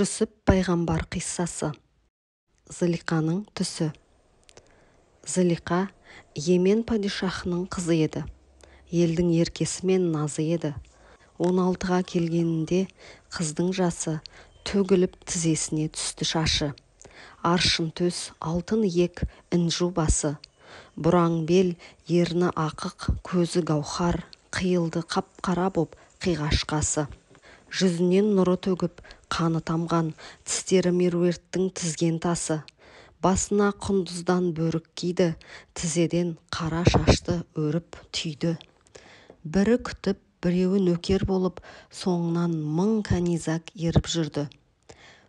Жүсіп пайғамбар қиссасы. Зылиқаның түсі. Зылиқа Йемен падишахының қызы еді. Елдің еркесі мен назы еді. 16-ға келгенінде қыздың жасы төгіліп тізесіне түсті шашы. Аршын төс, алтын иек, інжу басы. Бұраң бел, ерні ақық, көзі гауһар, қиылды қап-қара боп қиғаш қасы. Жүзінен нұры төгіп, қаны тамған, тістері меруерттің тізген тасы. Басына құндыздан бөрік киді, тізеден қара шашты өріп түйді. Бірі күтіп, біреуі нөкер болып, соңынан 1000 кәнизак еріп жүрді.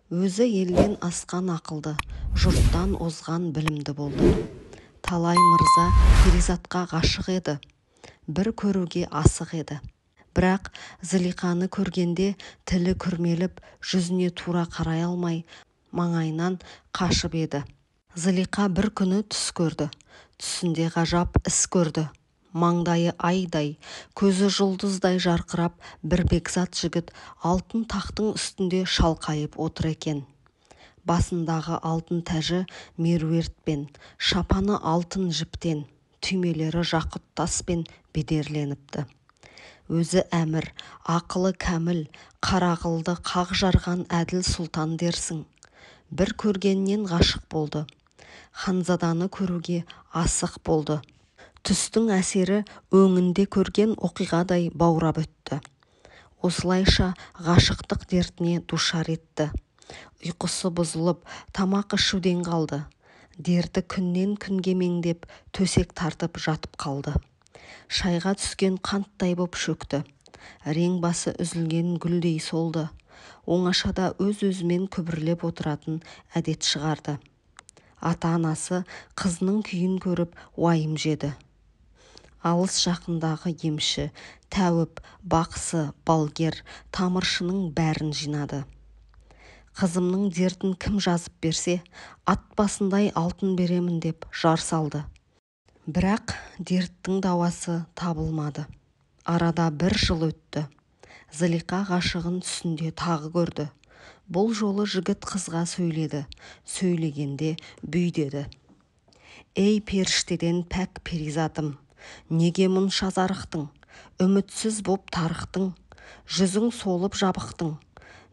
Өзі елден асқан ақылды, жұрттан озған білімді болды. Талай мырза перизатқа ғашық еді, бір көруге асық еді. Бірақ Зылиқаны көргенде тілі күрмеліп, жүзіне тура қарай алмай, маңайынан қашып еді. Зылиқа бір күні түс көрді. Түсінде ғажап іс көрді. Маңдайы айдай, көзі жұлдыздай жарқырап, бір бекзат жігіт алтын тақтың үстінде шалқайып отыр екен. Басындағы алтын тәжі меруертпен, шапаны алтын жіптен, түймелері жақұт таспен бедерленіпті. Өзі әмір, ақылы кәміл, қара қылды қақ жарған әділ сұлтан дерсің. Бір көргеннен ғашық болды. Ханзаданы көруге асық болды. Түстің әсері өңінде көрген оқиғадай баурап өтті. Осылайша ғашықтық дертіне душар етті. Ұйқысы бұзылып, тамақ ішуден қалды. Дерті күннен күнге меңдеп, төсек тартып жатып қалды. Шайға түскен қанттай боп шөкті. Рең басы үзілген гүлдей солды. Оңашада өз-өзімен күбірлеп отыратын әдет шығарды. Ата-анасы қызының күйін көріп уайым жеді. Алыс жақындағы емші, тәуіп, бақсы, балгер, тамыршының бәрін жинады. Қызымның дертін кім жазып берсе, ат басындай алтын беремін деп жар салды. Бірақ дерттің дауасы табылмады. Арада бір жыл өтті. Зылиқа ғашығын түсінде тағы көрді. Бұл жолы жігіт қызға сөйледі. Сөйлегенде бүй деді. Ей періштеден пәк перизатым, неге мұнша зарықтың, үмітсіз боп тарықтың, жүзің солып жабықтың.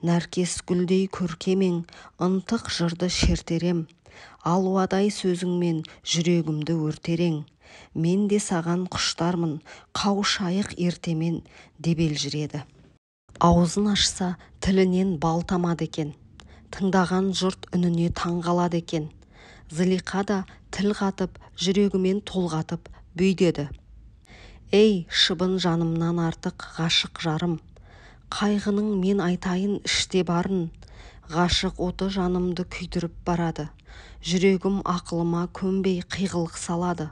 Нәркес гүлдей көркемең, ынтық жырды шертерем, алуадай сөзіңмен жүрегімді өртерең. Мен де саған құштармын, қауышайық ертемен, деп елжіреді. Аузын ашса, тілінен бал тамады екен. Тыңдаған жұрт үніне таң қалады екен. Зылиқа да тіл қатып, жүрегімен толғатып, бүй деді. Ей, шыбын жанымнан артық ғашық жарым, қайғының мен айтайын іште барын. Ғашық оты жанымды күйдіріп барады. Жүрегім ақылыма көнбей қиғылық салады.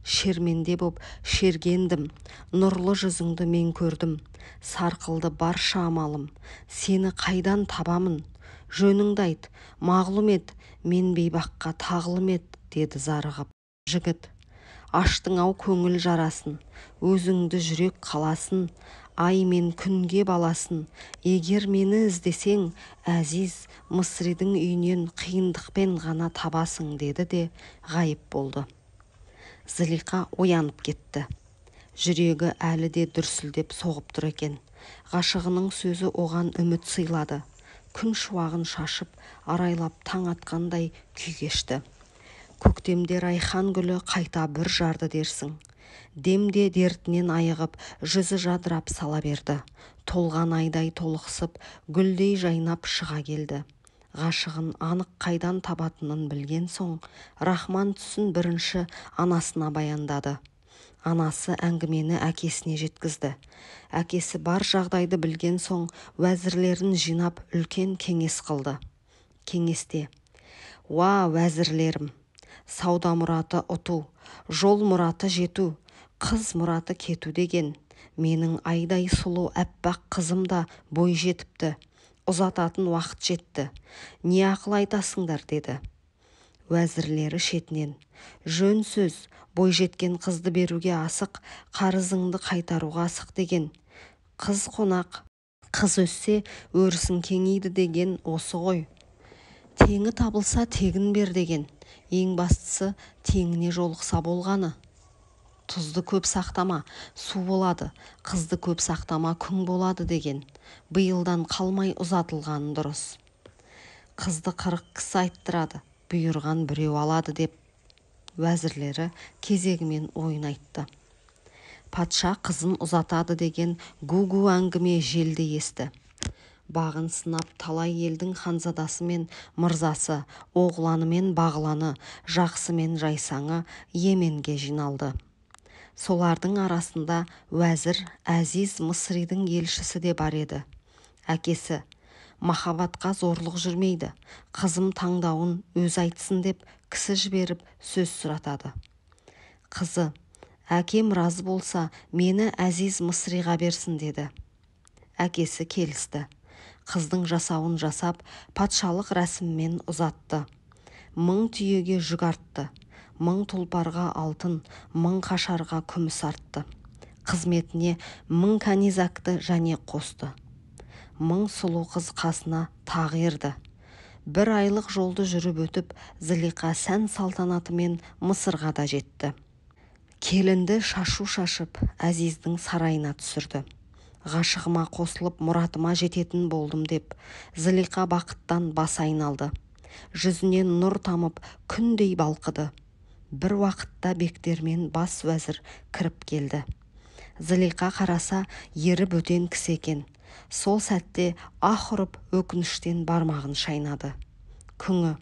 Шерменде боп шергендім, нұрлы жүзіңді мен көрдім. Сарқылды барша амалым, сені қайдан табамын? Жөніңді айт, мағлұм ет, мен бейбаққа тағлым ет, деді зарығып. Жігіт, аштың ау көңіл жарасын, өзіңді жүрек қаласын, ай мен күнге баласын. Егер мені іздесең, әзиз Мысридің үйінен қиындықпен ғана табасың, деді де ғайып болды. Зылиқа оянып кетті. Жүрегі әлі де дүрсілдеп соғып тұр екен. Ғашығының сөзі оған үміт сыйлады. Күн шуағын шашып, арайлап таң атқандай күй кешті. Көктемде райхан гүлі қайта бүр жарды дерсің. Демде дертінен айығып, жүзі жадырап сала берді. Толған айдай толықсып, гүлдей жайнап шыға келді. Ғашығын анық қайдан табатынын білген соң, Рахман түсін бірінші анасына баяндады. Анасы әңгімені әкесіне жеткізді. Әкесі бар жағдайды білген соң, уәзірлерін жинап үлкен кеңес қылды. Кеңесте: «Уа, уәзірлерім, сауда мұраты ұту, жол мұраты жету, қыз мұраты кету деген. Менің айдай сұлу әппақ қызым да бой жетіпті, ұзататын уақыт жетті. Не ақыл айтасыңдар?» деді. Уәзірлері шетінен: «Жөн сөз, бой жеткен қызды беруге асық, қарызыңды қайтаруға асық деген. Қыз қонақ, Қыз өссе, өрісің кеңиді деген осы ғой. Теңі табылса, тегін бер деген. Ең бастысы, теңіне жолықса болғаны. Тұзды көп сақтама, су болады, қызды көп сақтама, күң болады деген. Биылдан қалмай ұзатылғаны дұрыс. Қызды 40 кісі айттырады, бұйырған біреу алады деп уәзірлері кезегімен ойын айтты. Патша қызын ұзатады деген гу-гу әңгіме желдей есті. Бағын сынап талай елдің ханзадасы мен мырзасы, оғланы мен бағланы, жақсы мен жайсаңы Йеменге жиналды. Солардың арасында уәзір Әзиз Мысридің елшісі де бар еді. Әкесі, махаббатқа зорлық жүрмейді, қызым таңдауын өзі айтсын деп кісі жіберіп сөз сұратады. Қызы, әкем разы болса, мені Әзиз Мысриға берсін деді. Әкесі келісті. Қыздың жасауын жасап, патшалық рәсіммен ұзатты. 1000 түйеге жүк артты, 1000 тұлпарға алтын, 1000 қашарға күміс артты. Қызметіне 1000 кәнизакты және қосты. 1000 сұлу қыз қасына тағы ерді. Бір айлық жолды жүріп өтіп, Зылиқа сән салтанатымен Мысырға да жетті. Келінді шашу шашып, Әзиздің сарайына түсірді. Ғашығыма қосылып, мұратыма жететін болдым деп, Зылиқа бақыттан бас айналды. Жүзінен нұр тамып, күндей балқыды. Бір уақытта бектермен бас уәзір кіріп келді. Зылиқа қараса, ері бөтен кісі екен. Сол сәтте аһ ұрып, өкініштен бармағын шайнады. Күңі,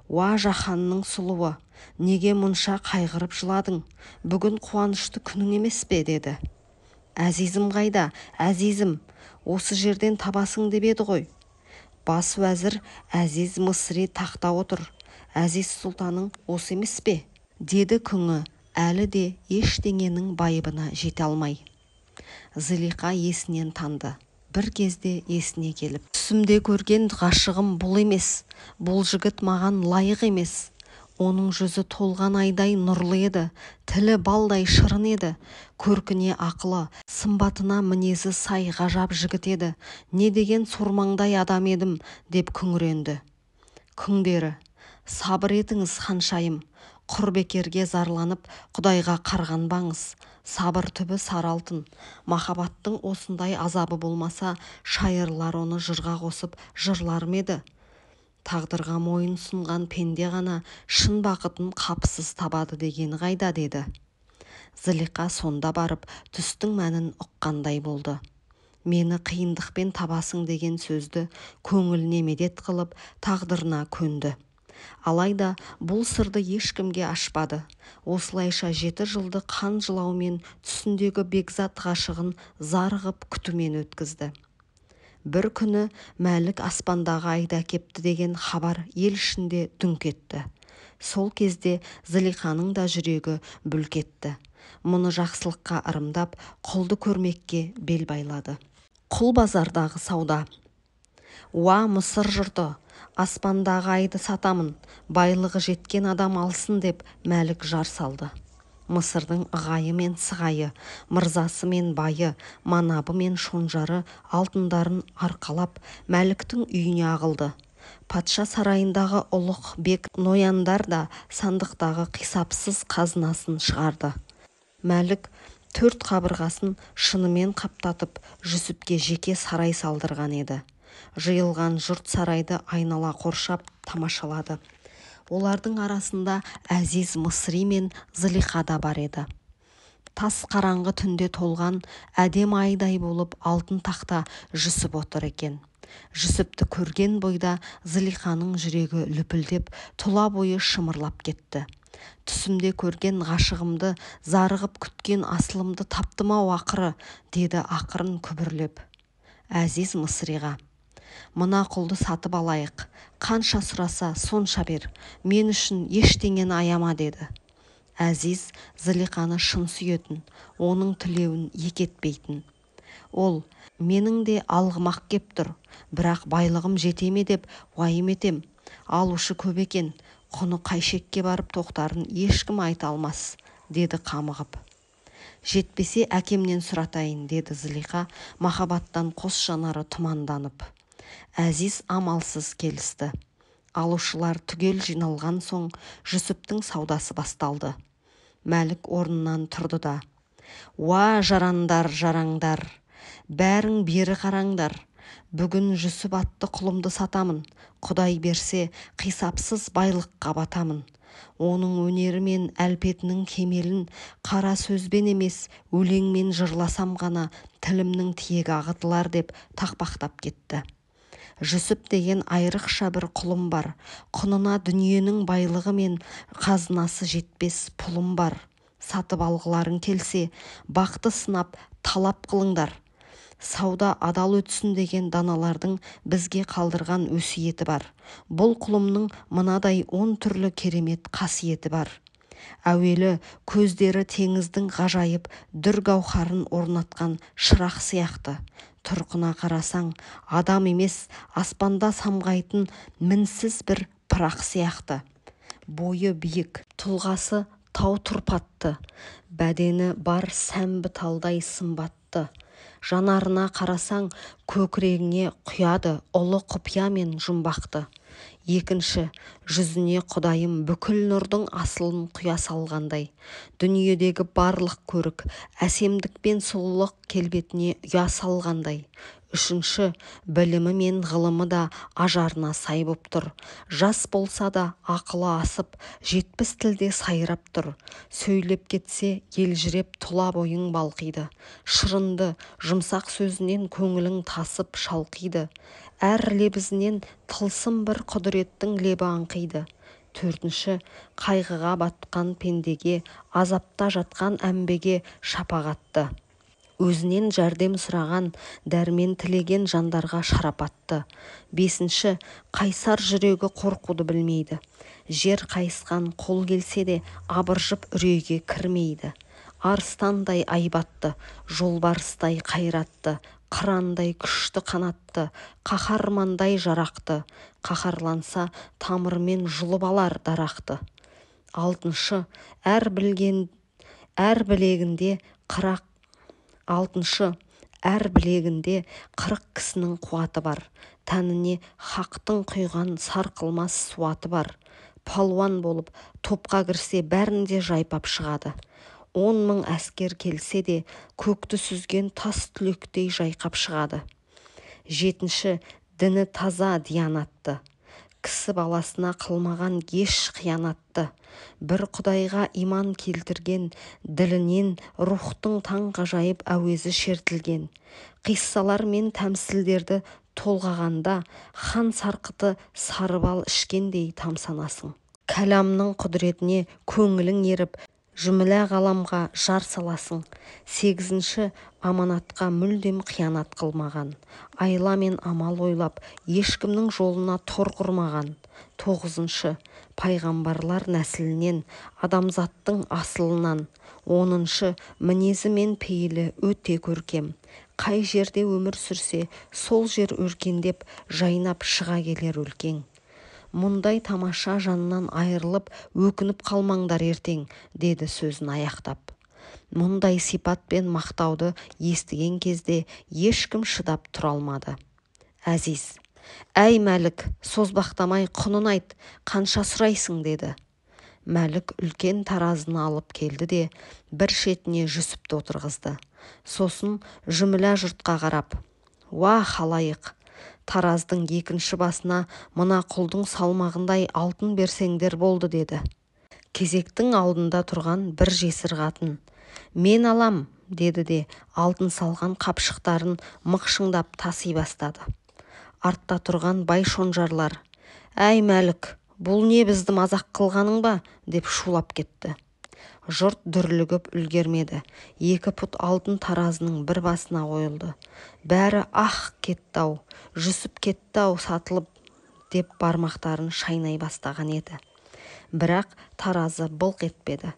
уа жаһанның сұлуы, неге мұнша қайғырып жыладың? Бүгін қуанышты күнің емес пе, деді. Әзизім қайда, әзизім, осы жерден табасың деп еді ғой. Бас уәзір Әзиз Мысри тақта отыр. Әзиз сұлтаның осы емес пе? Деді күңі, әлі де ештеңенің байыбына жете алмай. Зылиқа есінен танды. Бір кезде есіне келіп, түсімде көрген ғашығым бұл емес, бұл жігіт маған лайық емес. Оның жүзі толған айдай нұрлы еді, тілі балдай шырын еді, көркіне ақылы, сымбатына мінезі сай ғажап жігіт еді. Не деген сормаңдай адам едім, деп күңіренді. Күңдері, сабыр етіңіз, ханшайым, құр бекерге зарланып, Құдайға қарғанбаңыз. Сабыр түбі сары алтын. Махаббаттың осындай азабы болмаса, шайырлар оны жырға қосып жырлар ма еді? Тағдырға мойын сұнған пенде ғана шын бақытын қапысыз табады дегені қайда, деді. Зылиқа сонда барып түстің мәнін ұққандай болды. Мені қиындықпен табасың деген сөзді көңіліне медет қылып, тағдырына көнді. Алайда бұл сырды ешкімге ашпады. Осылайша 7 жылды қан жылаумен түсіндегі бекзат ғашығын зарығып күтумен өткізді. Бір күні Мәлік аспандағы айды әкепті деген хабар ел ішінде дүңк етті. Сол кезде Зылиқаның да жүрегі бүлк етті. Мұны жақсылыққа ырымдап, құлды көрмекке бел байлады. Құл базардағы сауда. Уа, Мысыр жұрты, аспандағы айды сатамын, байлығы жеткен адам алсын деп Мәлік жар салды. Мысырдың ығайы мен сығайы, мырзасы мен байы, манабы мен шонжары алтындарын арқалап, Мәліктің үйіне ағылды. Патша сарайындағы ұлық бек нояндар да сандықтағы қисапсыз қазынасын шығарды. Мәлік 4 қабырғасын шынымен қаптатып, Жүсіпке жеке сарай салдырған еді. Жиылған жұрт сарайды айнала қоршап тамашалады. Олардың арасында Әзиз Мысри мен Зылиқа да бар еді. Тас қараңғы түнде толған әдем айдай болып алтын тақта Жүсіп отыр екен. Жүсіпті көрген бойда Зылиқаның жүрегі лүпілдеп, тұла бойы шымырлап кетті. Түсімде көрген ғашығымды, зарығып күткен асылымды таптым-ау ақыры, деді ақырын күбірлеп. Әзиз Мысриға: мына құлды сатып алайық, қанша сұраса сонша бер, мен үшін ештеңені аяма, деді. Әзиз Зылиқаны шын сүйетін, оның тілеуін екі етпейтін. Ол, менің де алғымақ кеп тұр, бірақ байлығым жете ме деп уайым етем, алушы көп екен, құны қай шекке барып тоқтарын ешкім айта алмас, деді қамығып. Жетпесе әкемнен сұратайын, деді Зылиқа махаббаттан қос жанары тұманданып. Әзиз амалсыз келісті. Алушылар түгел жиналған соң Жүсіптің саудасы басталды. Мәлік орнынан тұрды да: «Уа, жарандар, жараңдар, бәрің бері қараңдар. Бүгін Жүсіп атты құлымды сатамын. Құдай берсе, қисапсыз байлыққа батамын. Оның өнері мен әлпетінің кемелін қара сөзбен емес, өлеңмен жырласам ғана тілімнің тиегі ағытылар», деп тақпақтап кетті. «Жүсіп деген айрықша бір құлым бар. Құнына дүниенің байлығы мен қазынасы жетпес пұлым бар. Сатып алғыларың келсе, бақты сынап, талап қылыңдар. Сауда адал өтсін деген даналардың бізге қалдырған өсиеті бар. Бұл құлымның мынадай 10 түрлі керемет қасиеті бар. Әуелі көздері теңіздің ғажайып дүр гауһарын орнатқан шырақ сияқты. Тұрқына қарасаң, адам емес, аспанда самғайтын мінсіз бір пырақ сияқты. Бойы биік, тұлғасы тау тұрпатты, бәдені бар сәмбі талдай сымбатты. Жанарына қарасаң, көкірегіңе құяды ұлы құпия мен жұмбақты. Екінші, жүзіне Құдайым бүкіл нұрдың асылын құя салғандай. Дүниедегі барлық көрік, әсемдік пен сұлулық келбетіне ұя салғандай. Үшінші, білімі мен ғылымы да ажарына сай боп тұр. Жас болса да ақылы асып, 70 тілде сайрап тұр. Сөйлеп кетсе, елжіреп тұла бойың балқиды. Шырынды, жұмсақ сөзінен көңілің тасып шалқиды. Әр лебізінен тылсым бір құдіреттің лебі аңқиды. Төртінші, қайғыға батқан пендеге, азапта жатқан әмбеге шапағатты. Өзінен жәрдем сұраған, дәрмен тілеген жандарға шарапатты. Бесінші, қайсар жүрегі қорқуды білмейді. Жер қайысқан қол келсе де абыржып үрейге кірмейді. Арыстандай айбатты, жолбарыстай қайратты, қырандай күшті қанатты, қаһармандай жарақты, қаһарланса тамырымен жұлып алар дарақты. Алтыншы, әр білегінде 40 кісінің қуаты бар. Тәніне хақтың құйған сарқылмас суаты бар. Палуан болып топқа кірсе бәрін де жайпап шығады. 10 мың әскер келсе де көкті сүзген тас түлектей жайқап шығады. Жетінші, діні таза диянатты. Кісі баласына қылмаған еш қиянатты. Бір Құдайға иман келтірген, ділінен рухтың таңғажайып әуезі шертілген. Қиссалар мен тәмсілдерді толғағанда хан сарқыты сары бал ішкендей тамсанасың. Кәламның құдіретіне көңілің еріп, жүмілә ғаламға жар саласың. Сегізінші, аманатқа мүлдем қиянат қылмаған. Айла мен амал ойлап, ешкімнің жолына тор құрмаған. Тоғызыншы, пайғамбарлар нәсілінен, адамзаттың асылынан. Оныншы, мінезі мен пейілі өте көркем. Қай жерде өмір сүрсе, сол жер өркендеп, жайнап шыға келер өлкең. Мұндай тамаша жаннан айырылып, өкініп қалмаңдар ертең, деді сөзін аяқтап. Мұндай сипат пен мақтауды естіген кезде ешкім шыдап тұра алмады. Әзиз: «Әй Мәлік, созбақтамай құнын айт, қанша сұрайсың?» деді. Мәлік үлкен таразыны алып келді де, бір шетіне Жүсіпті отырғызды. Сосын жүмілә жұртқа қарап: «Уа, халайық, тараздың екінші басына мына құлдың салмағындай алтын берсеңдер болды», деді. Кезектің алдында тұрған бір жесір қатын: «Мен алам», деді де, алтын салған қапшықтарын мықшыңдап таси бастады. Артта тұрған бай шонжарлар: «Әй Мәлік, бұл не бізді мазақ қылғаның ба?» деп шулап кетті. Жұрт дүрлігіп үлгермеді. 2 пұт алтын таразының бір басына қойылды. Бәрі: «Ах, кетті-ау, Жүсіп кетті-ау сатылып», деп бармақтарын шайнай бастаған еді. Бірақ таразы былқ етпеді.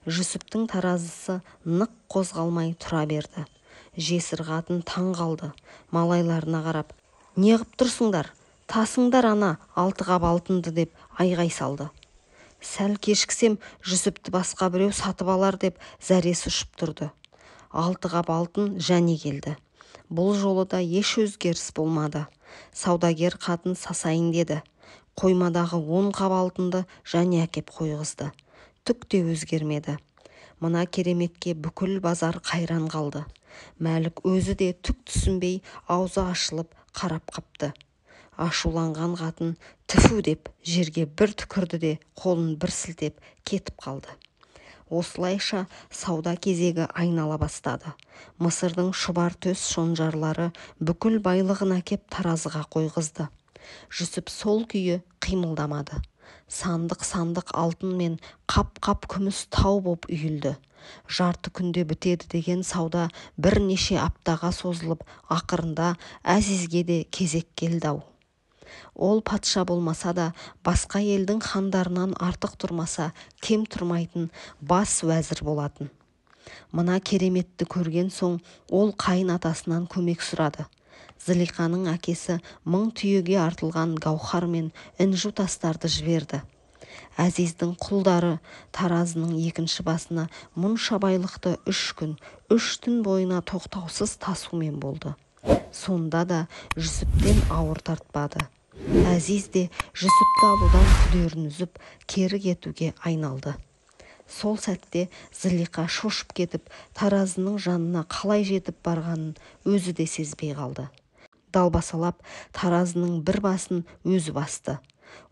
Жүсіптің таразысы нық қозғалмай тұра берді. Жесір қатын таң қалды. Малайларына қарап: «Неғып тұрсыңдар? Тасыңдар ана 6 қап алтынды», деп айғай салды. Сәл кешіксем, Жүсіпті басқа біреу сатып алар деп зәресі ұшып тұрды. 6 қап алтын және келді. Бұл жолы да еш өзгеріс болмады. Саудагер қатын сасайын деді. Қоймадағы 10 қап алтынды және әкеп қойғызды. Түк те өзгермеді. Мына кереметке бүкіл базар қайран қалды. Мәлік өзі де түк түсінбей аузы ашылып қарап қапты. Ашуланған қатын тіфу деп жерге бір түкірді де қолын бір сілтеп кетіп қалды. Осылайша сауда кезегі айнала бастады. Мысырдың шұбар төс шонжарлары бүкіл байлығын әкеп таразыға қойғызды. Жүсіп сол күйі қимылдамады. Сандық-сандық алтын мен қап-қап күміс тау боп үйілді. Жарты күнде бітеді деген сауда бірнеше аптаға созылып, ақырында Әзизге де кезек келді-ау. Ол патша болмаса да, басқа елдің хандарынан артық тұрмаса, кем тұрмайтын бас уәзір болатын. Мына кереметті көрген соң, ол қайын атасынан көмек сұрады. Зылиқаның әкесі 1000 түйеге артылған гауһар мен інжу тастарды жіберді. Әзиздің құлдары таразының екінші басына мұнша байлықты 3 күн, 3 түн бойына тоқтаусыз тасумен болды. Сонда да Жүсіптен ауыр тартпады. Әзиз де Жүсіпті алудан күдерін үзіп, кері кетуге айналды. Сол сәтте Зылиқа шошып кетіп, таразының жанына қалай жетіп барғанын өзі де сезбей қалды. Далбасалап, таразының бір басын өзі басты.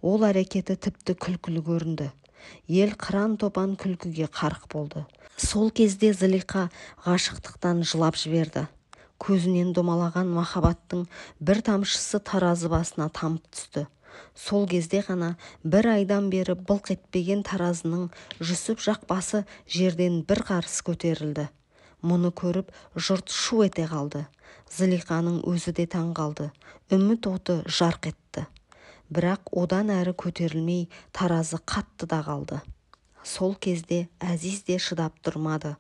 Ол әрекеті тіпті күлкілі көрінді. Ел қыран-топан күлкіге қарық болды. Сол кезде Зылиқа ғашықтықтан жылап жіберді. Көзінен домалаған махаббаттың бір тамшысы таразы басына тамып түсті. Сол кезде ғана бір айдан бері былқ етпеген таразының Жүсіп жақ басы жерден бір қарыс көтерілді. Мұны көріп жұрт шу ете қалды. Зылиқаның өзі де таң қалды. Үміт оты жарқ етті. Бірақ одан әрі көтерілмей таразы қатты да қалды. Сол кезде Әзиз де шыдап тұрмады.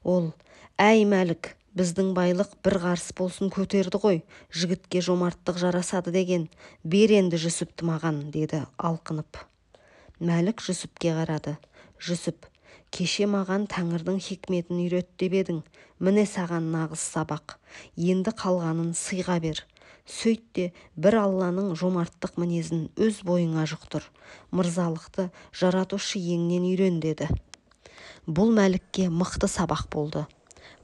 Ол, «Әй, Мәлік, біздің байлық бір қарыс болсын көтерді ғой, жігітке жомарттық жарасады деген, бер енді Жүсіпті маған», деді алқынып. Мәлік Жүсіпке қарады. Жүсіп, кеше маған тәңірдің хикметін үйрет деп едің, міне саған нағыз сабақ, енді қалғанын сыйға бер. Сөйт те бір Алланың жомарттық мінезін өз бойыңа жұқтыр, мырзалықты жаратушы иеңнен үйрен, деді. Бұл Мәлікке мықты сабақ болды.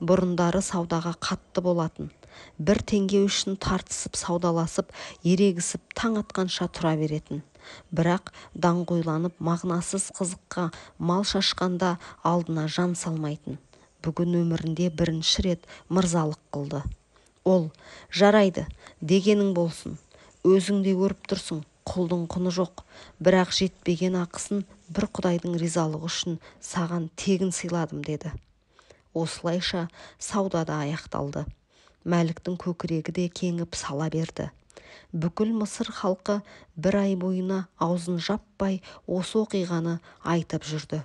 Бұрындары саудаға қатты болатын. Бір теңге үшін тартысып, саудаласып, ерегісіп таң атқанша тұра беретін. Бірақ даңғойланып мағынасыз қызыққа мал шашқанда алдына жан салмайтын. Бүгін өмірінде бірінші рет мырзалық қылды. Ол, жарайды, дегенің болсын. Өзің де көріп тұрсың, құлдың құны жоқ. Бірақ жетпеген ақысын бір Құдайдың ризалығы үшін саған тегін сыйладым, деді. Осылайша сауда да аяқталды. Мәліктің көкірегі де кеңіп сала берді. Бүкіл Мысыр халқы бір ай бойына аузын жаппай осы оқиғаны айтып жүрді.